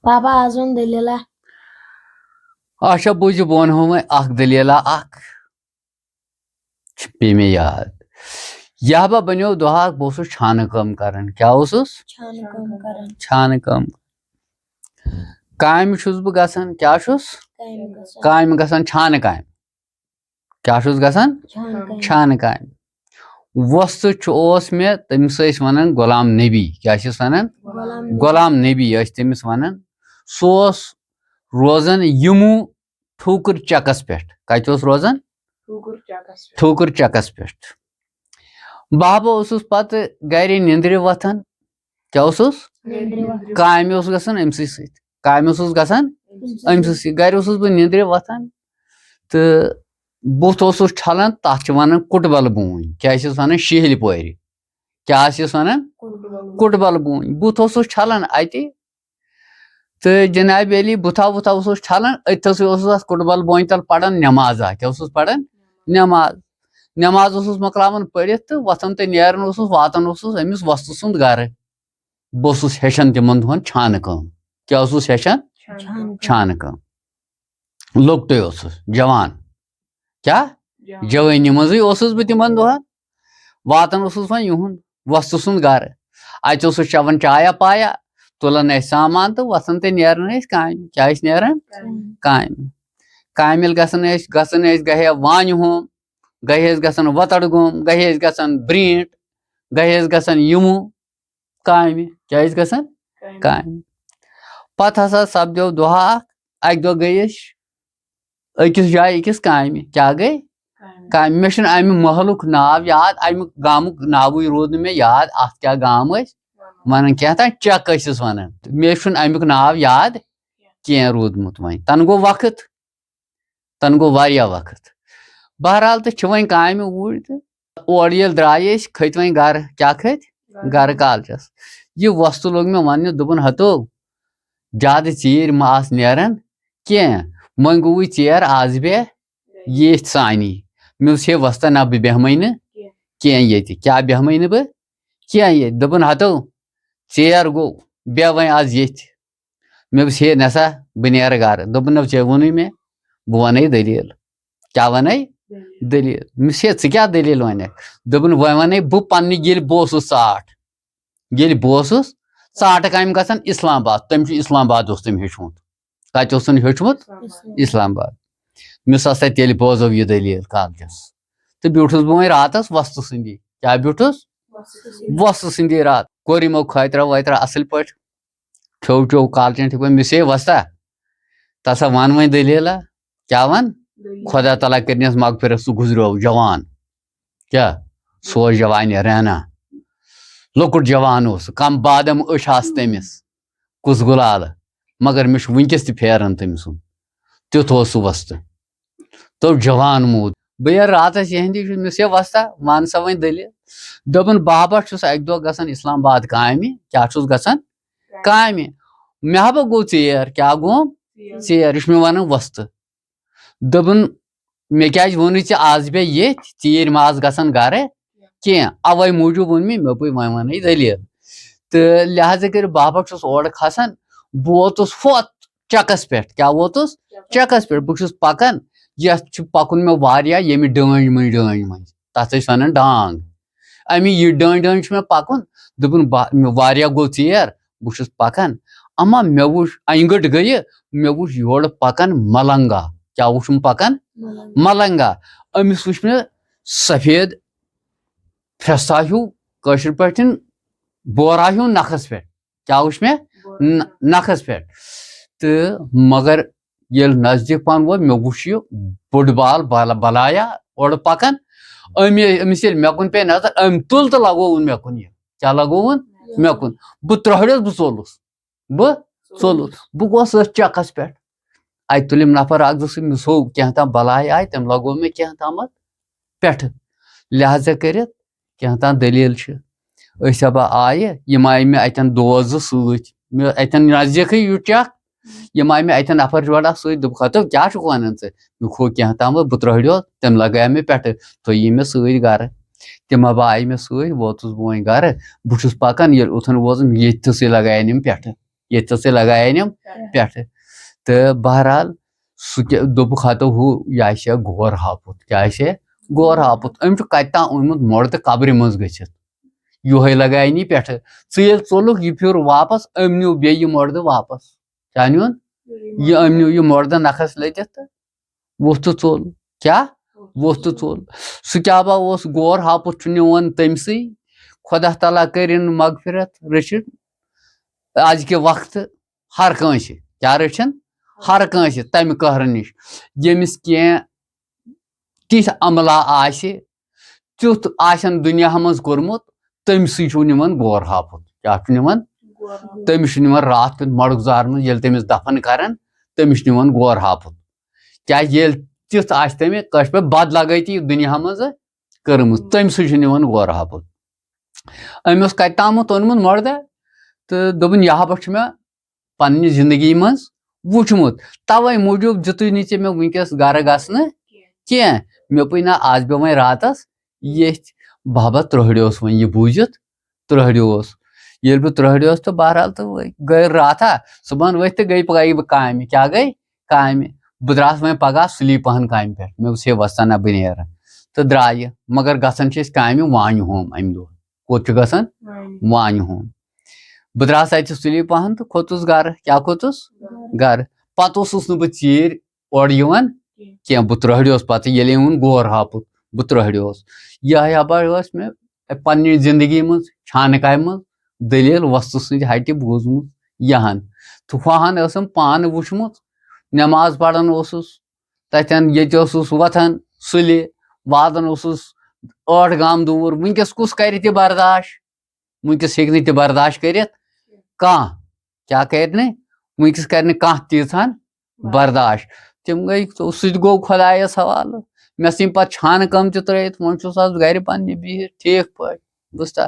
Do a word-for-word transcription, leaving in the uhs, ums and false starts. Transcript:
پاپا، آز وَن دٔلیٖلہ۔ اچھا، بوٗزِو، بہٕ وَنہو وۄنۍ اکھ دٔلیٖلہ اکھ، چھِ پیٚیہِ مےٚ یاد۔ یہبہ بنیو دۄہ اکھ، بہٕ اوسُس چھانہٕ کٲم کران۔ کیٛاہ اوسُس؟ چھانہٕ کٲم کران۔ چھانہٕ کٲم۔ کامہِ چھُس بہٕ گژھان۔ کیٛاہ چھُس؟ کامہِ گژھان۔ کامہِ گژھان، چھانہٕ کامہِ۔ کیٛاہ چھُس گژھان؟ چھانہٕ کامہِ۔ چھانہٕ کامہِ۔ وۄستہٕ چھُ، اوس مےٚ، تٔمِس ٲسۍ وَنان غلام نبی۔ کیٛاہ چھِس وَنان؟ غلام نبی۔ غلام نبی ٲسۍ تٔمِس وَنان۔ سُہ اوس روزان یِمو ٹھوکُر چَکَس پٮ۪ٹھ۔ کَتہِ اوس روزان؟ ٹھوکُر چَکَس پٮ۪ٹھ۔ ٹھوکُر چَکَس پٮ۪ٹھ۔ بہٕ ہا اوسُس پَتہٕ گَرِ نِندرِ وۄتھان۔ کیٛاہ اوسُس؟ نِندرِ وۄتھان۔ کامہِ اوسُس گژھان أمۍ سٕے سۭتۍ۔ کامہِ اوسُس گژھان أمۍ سٕے أمۍ سٕے سۭتۍ۔ گَرِ اوسُس بہٕ نِندرِ وۄتھان تہٕ بُتھ اوسُس چھَلان، تَتھ چھِ وَنان کُٹبَل بوٗنۍ۔ کیٛاہ چھِس وَنان؟ شِہلۍ پورِ۔ کیٛاہ چھِس وَنان؟ کُٹبَل۔ کُٹبَل بوٗنۍ۔ بُتھ اوسُس چھَلان اَتہِ تہٕ جناب علی بُتھا وُتھا اوسُس چھَلان، أتھۍ تھَسٕے اوسُس اَتھ کُٹبَل بوٗنۍ تَل پَران نٮ۪مازا۔ کیٛاہ اوسُس پَران؟ نٮ۪ماز۔ نٮ۪ماز اوسُس مۄکلاوان پٔرِتھ تہٕ وۄتھان تہٕ نیران اوسُس، واتان اوسُس أمِس وۄستہٕ سُنٛد گَرٕ۔ بہٕ اوسُس ہیٚچھان تِمَن دۄہَن چھانہٕ کٲم۔ کیٛاہ اوسُس ہیٚچھان؟ چھانہٕ۔ چھانہٕ کٲم۔ لۄکٹُے اوسُس، جوان۔ کیٛاہ؟ جوان۔ جوٲنی منٛزٕے اوسُس بہٕ تِمَن دۄہَن۔ واتان اوسُس وۄنۍ یِہُنٛد وۄستہٕ سُنٛد گَرٕ۔ اَتہِ اوسُس چٮ۪وان چایا پایا، تُلان ٲسۍ سامان تہٕ وۄتھان تہٕ نیران ٲسۍ کامہِ۔ کیٛاہ ٲسۍ نیران؟ کامہِ۔ کامہِ۔ کامہِ ییٚلہِ گژھان ٲسۍ، گژھان ٲسۍ گٔیے وانہِ ہوم، گٔیے ٲسۍ گژھان وۄتَڑ گوم، گٔیے ٲسۍ گژھان برٛینٛٹھ، گٔیے ٲسۍ گژھان یِمو کامہِ۔ کیٛاہ ٲسۍ گژھان؟ کامہِ۔ کامہِ۔ پَتہٕ ہسا سَپدیو دۄہ اَکھ، اَکہِ دۄہ گٔے أسۍ أکِس جایہِ أکِس کامہِ۔ کیٛاہ گٔے؟ کامہِ۔ کامہِ۔ مےٚ چھُنہٕ اَمہِ محلُک ناو یاد، اَمہِ گامُک ناوٕے روٗد نہٕ مےٚ یاد، اَتھ کیٛاہ گام ٲسۍ وَنان، کینٛہہ تام چَک ٲسِس وَنان۔ مےٚ چھُنہٕ اَمیُک ناو یاد کینٛہہ روٗدمُت وۄنۍ۔ تَنہٕ گوٚو وقت، تَنہٕ گوٚو واریاہ وقت۔ بہرحال، تہٕ چھِ وۄنۍ کامہِ اوٗرۍ تہٕ اورٕ ییٚلہِ درٛاے أسۍ، کھٔتۍ وۄنۍ گَرٕ۔ کیٛاہ کھٔتۍ؟ گَرٕ کالچَس۔ یہِ وۄستہٕ لوٚگ مےٚ وَننہِ، دوٚپُن، ہَتو، زیادٕ ژیٖرۍ مہ آس نیران کینٛہہ، وۄنۍ گوٚوُے ژیر، آز بیٚہہ ییٚتھۍ سانی۔ مےٚ ووٚنُس، ہے وۄستا، نہ، بہٕ بیٚہمَے نہٕ کینٛہہ ییٚتہِ۔ کیٛاہ بیٚہمَے نہٕ بہٕ کینٛہہ ییٚتہِ؟ دوٚپُن، ہَتو، ژیر گوٚو، بیٚہہ وۄنۍ آز ییٚتھۍ۔ مےٚ ووٚنُس، ہے نسا، بہٕ نیرٕ گرٕ۔ دوٚپُن، نہ، ژےٚ ووٚنُے مےٚ، بہٕ وَنے دٔلیٖل۔ کیٛاہ وَنے؟ دٔلیٖل۔ مےٚ ووٚنُس، ہے، ژٕ کیٛاہ دٔلیٖل وَنکھ؟ دوٚپُن، وۄنۍ وَنے بہٕ پننہِ ییٚلہِ بہٕ اوسُس ژاٹھ۔ ییٚلہِ بہٕ اوسُس ژاٹہٕ کامہِ گژھان اسلام آباد، تٔمۍ چھُ اسلام آباد اوس تٔمۍ ہیوٚچھمُت۔ کَتہِ اوس تٔمۍ ہیوٚچھمُت؟ اسلام۔ اسلام آباد۔ مےٚ ووٚنُس، ہسا تیٚلہِ بوزو یہِ دٔلیٖل کالچَس۔ تہٕ بیوٗٹھُس بہٕ وۄنۍ راتَس وۄستہٕ سٕنٛدی۔ کیٛاہ بیوٗٹھُس؟ وۄستہٕ سٕنٛدی۔ وۄستہٕ سٕنٛدی راتھ۔ کوٚر یِمو خٲطرٕ وٲترٕ اَصٕل پٲٹھۍ۔ کھیوٚو چیوٚو کالچَن ٹھیٖک پٲٹھۍ۔ مےٚ ووٚنُس، ہے وۄستا، تَس ہا وَن وۄنۍ دٔلیٖلہ۔ کیٛاہ وَن؟ دٔلیٖل۔ خۄدا تعالیٰ کٔرِنَس مغفرت، سُہ گُزریو جوان۔ کیٛاہ؟ سُہ اوس جوانہِ رہنا۔ لۄکُٹ جوان اوس سُہ، کم بادم أچھ آسہٕ تٔمِس۔ کُس گُلالہٕ۔ مگر مےٚ چھُ وٕنکیٚس تہِ پھیران تٔمۍ سُنٛد۔ تیُتھ اوس سُہ وۄستہٕ۔ تو جوان موٗد۔ بہٕ ییٚلہِ راتَس یِہِنٛدِ چھُس، مےٚ ووٚنُس، ہے وۄستا، وَن سا وۄنۍ دٔلیٖل۔ دوٚپُن، بابا چھُس اَکہِ دۄہ گژھان اسلام آباد کامہِ۔ کیٛاہ چھُس گژھان؟ کامہِ۔ مےٚ ہا بہٕ گوٚو ژیر۔ کیٛاہ گوٚو؟ ژیر۔ یہِ چھُ مےٚ وَنان وۄستہٕ۔ دوٚپُن، مےٚ کیٛازِ ووٚنُے ژےٚ آز بیٚہہ ییٚتھۍ، ژیٖرۍ مہ آس گژھن گرٕ کینٛہہ۔ اَوَے موٗجوٗب ووٚن مےٚ، مےٚ دوٚپُے وۄنۍ وَنَے دٔلیٖل۔ تہٕ لہذا کٔرِتھ بابا چھُس اورٕ کھسان، بہٕ ووتُس ہُتھ چَکَس پٮ۪ٹھ۔ کیٛاہ ووتُس؟ چَکَس پٮ۪ٹھ۔ بہٕ چھُس پَکان، یَتھ چھُ پَکُن مےٚ واریاہ، ییٚمہِ ڈٲنۍ مٔنٛزۍ ڈٲنۍ مٔنٛزۍ۔ تَتھ ٲسۍ وَنان ڈانٛگ۔ اَمی یہِ ڈٲنۍ ڈٲنۍ چھُ مےٚ پَکُن۔ دوٚپُن، با-، مےٚ واریاہ گوٚو ژیر، بہٕ چھُس پَکان۔ اما مےٚ وُچھ، اَنہِ گٔٹ گٔیہِ، مےٚ وُچھ یورٕ پَکان ملنگا۔ کیٛاہ وُچھُم پَکان؟ ملنگ۔ ملنگا۔ أمِس وُچھ مےٚ سفید پھرٛستھا ہیوٗ، کٲشِر پٲٹھۍ بورا ہیوٗ نَکھَس پٮ۪ٹھ۔ کیٛاہ وُچھ مےٚ؟ نَ-، نَکھَس پٮ۪ٹھ۔ تہٕ مگر ییٚلہِ نزدیٖک پَہَن ووت، مےٚ وُچھ یہِ بوٚڑ بال بَلا-، بَلایا اورٕ پَکان۔ أمۍ، أمِس ییٚلہِ مےٚ کُن پیٚیہِ نظر، أمۍ تُل تہٕ لَگووُن مےٚ کُن یہِ۔ کیٛاہ لَگووُن؟ مےٚ کُن۔ بہٕ ترٛوہڑیوس، بہٕ ژوٚلُس۔ بہٕ ژوٚلُس۔ بہٕ گوس أتھۍ چَکَس پٮ۪ٹھ۔ اَتہِ تُلِم نفر اَکھ زٕ سۭتۍ، مےٚ سوٚو کینٛہہ تام بَلاے آیہِ، تٔمۍ لَگوو مےٚ کینٛہہ تامَتھ پٮ۪ٹھٕ۔ لہذا کٔرِتھ کینٛہہ تام دٔلیٖل چھِ۔ أسۍ ہا بہٕ آیہِ، یِم آیہِ مےٚ اَتٮ۪ن دوس زٕ سۭتۍ۔ مےٚ اَتٮ۪ن نزدیٖکٕے یُت چَکھ، یِم آیہِ مےٚ اَتٮ۪ن نفر جوڑا سۭتۍ۔ دوٚپُکھ، ہَتو، کیٛاہ چھُکھ وَنان ژٕ؟ مےٚ کھوٚو کینٛہہ تامَتھ، بہٕ ترٛوہڑیوس، تٔمۍ لَگایو مےٚ پٮ۪ٹھٕ، تُہۍ یِیِو مےٚ سۭتۍ گَرٕ۔ تِم ہا بہٕ آیہِ مےٚ سۭتۍ، ووتُس بہٕ وۄنۍ گَرٕ۔ بہٕ چھُس پَکان، ییٚلہِ اوٚتَن ووتُس، ییٚتہِ تھسٕے لَگایَن یِم پٮ۪ٹھٕ۔ ییٚتہِ ژٕ لگایَن یِم پٮ۪ٹھٕ۔ تہٕ بہرحال، سُہ کیٛاہ دوٚپُکھ، ہتو ہُہ، یہِ آسہِ ہا گور ہاپُت۔ کیٛاہ آسہِ ہا؟ گور ہاپُت۔ أمۍ چھُ کتہِ تام اوٚنمُت مۄردٕ قبرِ منٛز گٔژھِتھ۔ یِہوٚے لگایَن یہِ پٮ۪ٹھٕ۔ ژٕ ییٚلہِ ژوٚلُکھ، یہِ پھیوٗر واپس، أمۍ نیوٗ بیٚیہِ یہِ مۄردٕ واپس۔ کیٛاہ نیوٗن؟ یہِ أمۍ نیوٗ یہِ مۄردٕ نکھس لٔدِتھ تہٕ ووٚتھ تہٕ ژوٚل۔ کیٛاہ؟ ووٚتھ تہٕ ژوٚل۔ سُہ کیٛاہ با اوس؟ گور ہاپُت چھُ نِوان تٔمۍ سٕے۔ خۄدا تعالیٰ کٔرِن مغفرت، رٔچھِن أزکہِ وقتہٕ ہر کٲنٛسہِ۔ کیٛاہ رٔچھِن؟ ہر کٲنٛسہِ تَمہِ قہرٕ نِش۔ ییٚمِس کینٛہہ تِژھ عملا آسہِ، تیُتھ آسن دُنیاہَس منٛز کوٚرمُت، تٔمۍ سٕے چھُ نِوان گور ہاپُت۔ کیٛاہ چھُ نِوان؟ تٔمِس چھُ نِوان راتھ کیُتھ مۄڑُک زارنہٕ، ییٚلہِ تٔمِس دفن کرن، تٔمِس چھُ نِوان گور ہاپُت۔ کیٛازِ ییٚلہِ تِژھ آسہِ تٔمِس کٲنٛسہِ پٮ۪ٹھ بد لگٲتی دُنیاہَس منٛز کٔرمٕژ، تٔمۍ سٕے چھُ نِوان گور ہاپُت۔ أمۍ اوس کَتہِ تامَتھ اوٚنمُت مۄردہ تہٕ دوٚپُن، یہِ ہاپت چھُ مےٚ پننہِ زندگی منٛز وُچھمُت۔ توے موٗجوٗب دیُتُے نہٕ ژےٚ مےٚ وٕنکیٚس گرٕ گژھنہٕ کینٛہہ۔ مےٚ پُے نہ آز بیٚہمَے راتس ییٚتھۍ بابا ترٛوہڑِ اوس وۄنۍ یہِ بوٗزِتھ، ترٛوہڑِ اوس۔ ییٚلہِ بہٕ ترٛوہڑِ اوس تہٕ بہرحال تہٕ وۄنۍ گٔے راتھا، صُبحن ؤتھۍ تہٕ گٔے پگاہ یہِ بہٕ کامہِ۔ کیٛاہ گٔے؟ کامہِ۔ بہٕ درٛاس وۄنۍ پگاہ سُلی پہن کامہِ پٮ۪ٹھ۔ مےٚ ووٚنُس، ہے وۄستا نہ بہٕ نیرٕ۔ تہٕ درٛایہِ۔ مگر گژھان چھِ أسۍ کامہِ وانہِ ہوم امہِ دۄہ۔ کوٚت چھُ گژھان؟ وانہِ۔ وانہِ ہوم۔ بہٕ درٛاس اتہِ سُلی پہن تہٕ کھوٚتُس گرٕ۔ کیٛاہ کھوٚتُس؟ گرٕ۔ گرٕ۔ پتہٕ اوسُس نہٕ بہٕ ژیٖرۍ اورٕ یِوان کینٛہہ۔ کینٛہہ۔ بہٕ ترٛوہڑیوس پتہٕ، ییٚلہِ أمۍ ووٚن گور ہاپُت، بہٕ ترٛوہڑیوس۔ یِہوٚے ہبر ٲس مےٚ پننہِ زندگی منٛز چھانہٕ کامہِ منٛز دٔلیٖل وۄستہٕ سٕنٛدِ ہٹہِ بوٗزمٕژ یہِ ہن۔ تہٕ ہُہ ہن ٲسٕم پانہٕ وٕچھمُت، نٮ۪ماز پران اوسُس، تتٮ۪ن ییٚتہِ اوسُس وۄتھان سُلہِ، واتان اوسُس ٲٹھ گام دوٗر۔ وٕنکیٚس کُس کرِ تہِ برداش؟ وٕنکیٚس ہیٚکہِ نہٕ تہِ برداش کٔرِتھ کانٛہہ۔ کیٛاہ کرِ نہٕ؟ وٕنکیٚس کرِ نہٕ کانٛہہ تیٖژہن برداش۔ تِم گٔے، سُہ تہِ گوٚو خۄدایس حوالہٕ۔ مےٚ ژھٕنۍ پتہٕ چھانہٕ کٲم تہِ ترٲیِتھ، وۄنۍ چھُس آز گرِ پننہِ بِہِتھ ٹھیٖک پٲٹھۍ۔ بوٗزتھا؟